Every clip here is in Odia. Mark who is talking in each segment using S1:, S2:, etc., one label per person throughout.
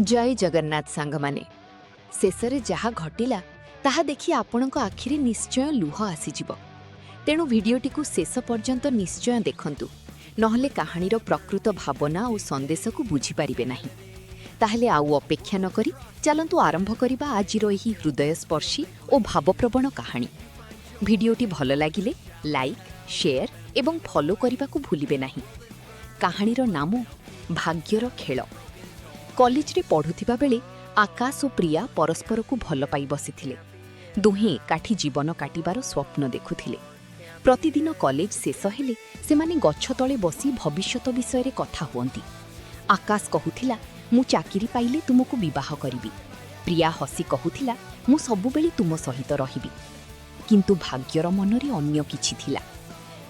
S1: ଜୟ ଜଗନ୍ନାଥ ସାଙ୍ଗମାନେ। ଶେଷରେ ଯାହା ଘଟିଲା, ତାହା ଦେଖି ଆପଣଙ୍କ ଆଖିରେ ନିଶ୍ଚୟ ଲୁହ ଆସିଯିବ। ତେଣୁ ଭିଡ଼ିଓଟିକୁ ଶେଷ ପର୍ଯ୍ୟନ୍ତ ନିଶ୍ଚୟ ଦେଖନ୍ତୁ, ନହେଲେ କାହାଣୀର ପ୍ରକୃତ ଭାବନା ଓ ସନ୍ଦେଶକୁ ବୁଝିପାରିବେ ନାହିଁ। ତାହେଲେ ଆଉ ଅପେକ୍ଷା ନକରି ଚାଲନ୍ତୁ ଆରମ୍ଭ କରିବା ଆଜିର ଏହି ହୃଦୟସ୍ପର୍ଶୀ ଓ ଭାବପ୍ରବଣ କାହାଣୀ। ଭିଡ଼ିଓଟି ଭଲ ଲାଗିଲେ ଲାଇକ୍, ସେୟାର ଏବଂ ଫଲୋ କରିବାକୁ ଭୁଲିବେ ନାହିଁ। କାହାଣୀର ନାମ ଭାଗ୍ୟର ଖେଳ। କଲେଜରେ ପଢ଼ୁଥିବା ବେଳେ ଆକାଶ ଓ ପ୍ରିୟା ପରସ୍ପରକୁ ଭଲ ପାଇ ବସିଥିଲେ। ଦୁହେଁ ଏକାଠି ଜୀବନ କାଟିବାର ସ୍ୱପ୍ନ ଦେଖୁଥିଲେ। ପ୍ରତିଦିନ କଲେଜ ଶେଷ ହେଲେ ସେମାନେ ଗଛ ତଳେ ବସି ଭବିଷ୍ୟତ ବିଷୟରେ କଥା ହୁଅନ୍ତି। ଆକାଶ କହୁଥିଲା, "ମୁଁ ଚାକିରି ପାଇଲେ ତୁମକୁ ବିବାହ କରିବି।" ପ୍ରିୟା ହସି କହୁଥିଲା, "ମୁଁ ସବୁବେଳେ ତୁମ ସହିତ ରହିବି।" କିନ୍ତୁ ଭାଗ୍ୟର ମନରେ ଅନ୍ୟ କିଛି ଥିଲା।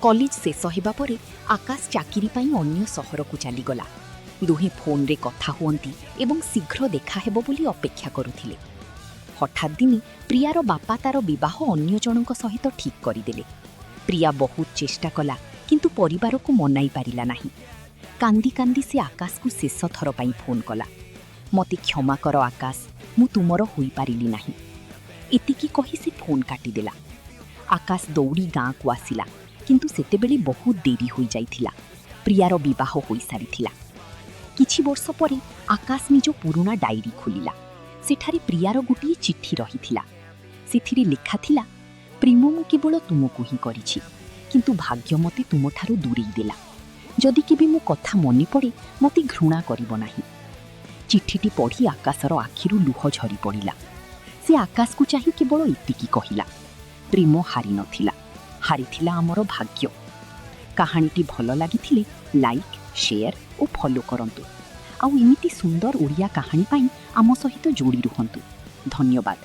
S1: କଲେଜ ଶେଷ ହେବା ପରେ ଆକାଶ ଚାକିରି ପାଇଁ ଅନ୍ୟ ସହରକୁ ଚାଲିଗଲା। ଦୁହେଁ ଫୋନ୍ରେ କଥା ହୁଅନ୍ତି ଏବଂ ଶୀଘ୍ର ଦେଖାହେବ ବୋଲି ଅପେକ୍ଷା କରୁଥିଲେ। ହଠାତ୍ ଦିନେ ପ୍ରିୟାର ବାପା ତାର ବିବାହ ଅନ୍ୟ ଜଣଙ୍କ ସହିତ ଠିକ୍ କରିଦେଲେ। ପ୍ରିୟା ବହୁତ ଚେଷ୍ଟା କଲା, କିନ୍ତୁ ପରିବାରକୁ ମନାଇ ପାରିଲା ନାହିଁ। କାନ୍ଦି କାନ୍ଦି ସେ ଆକାଶକୁ ଶେଷ ଥର ପାଇଁ ଫୋନ୍ କଲା। "ମୋତେ କ୍ଷମା କର ଆକାଶ, ମୁଁ ତୁମର ହୋଇପାରିଲି ନାହିଁ।" ଏତିକି କହି ସେ ଫୋନ୍ କାଟିଦେଲା। ଆକାଶ ଦୌଡ଼ି ଗାଁକୁ ଆସିଲା, କିନ୍ତୁ ସେତେବେଳେ ବହୁତ ଡେରି ହୋଇଯାଇଥିଲା। ପ୍ରିୟାର ବିବାହ ହୋଇସାରିଥିଲା। କିଛି ବର୍ଷ ପରେ ଆକାଶ ନିଜ ପୁରୁଣା ଡାଏରୀ ଖୋଲିଲା। ସେଠାରେ ପ୍ରିୟାର ଗୋଟିଏ ଚିଠି ରହିଥିଲା। ସେଥିରେ ଲେଖାଥିଲା, "ପ୍ରେମ ମୁଁ କେବଳ ତୁମକୁ ହିଁ କରିଛି, କିନ୍ତୁ ଭାଗ୍ୟ ମୋତେ ତୁମଠାରୁ ଦୂରେଇ ଦେଲା। ଯଦି କେବେ ମୋ କଥା ମନେ ପଡ଼େ, ମୋତେ ଘୃଣା କରିବ ନାହିଁ।" ଚିଠିଟି ପଢ଼ି ଆକାଶର ଆଖିରୁ ଲୁହ ଝରି ପଡ଼ିଲା। ସେ ଆକାଶକୁ ଚାହିଁ କେବଳ ଏତିକି କହିଲା, "ପ୍ରେମ ହାରି ନଥିଲା, ହାରିଥିଲା ଆମର ଭାଗ୍ୟ।" କାହାଣୀଟି ଭଲ ଲାଗିଥିଲେ ଲାଇକ୍, ସେୟାର ଓ ଫଲୋ କରନ୍ତୁ। ଆଉ ଏମିତି ସୁନ୍ଦର ଓଡ଼ିଆ କାହାଣୀ ପାଇଁ ଆମ ସହିତ ଯୋଡ଼ି ରୁହନ୍ତୁ। ଧନ୍ୟବାଦ।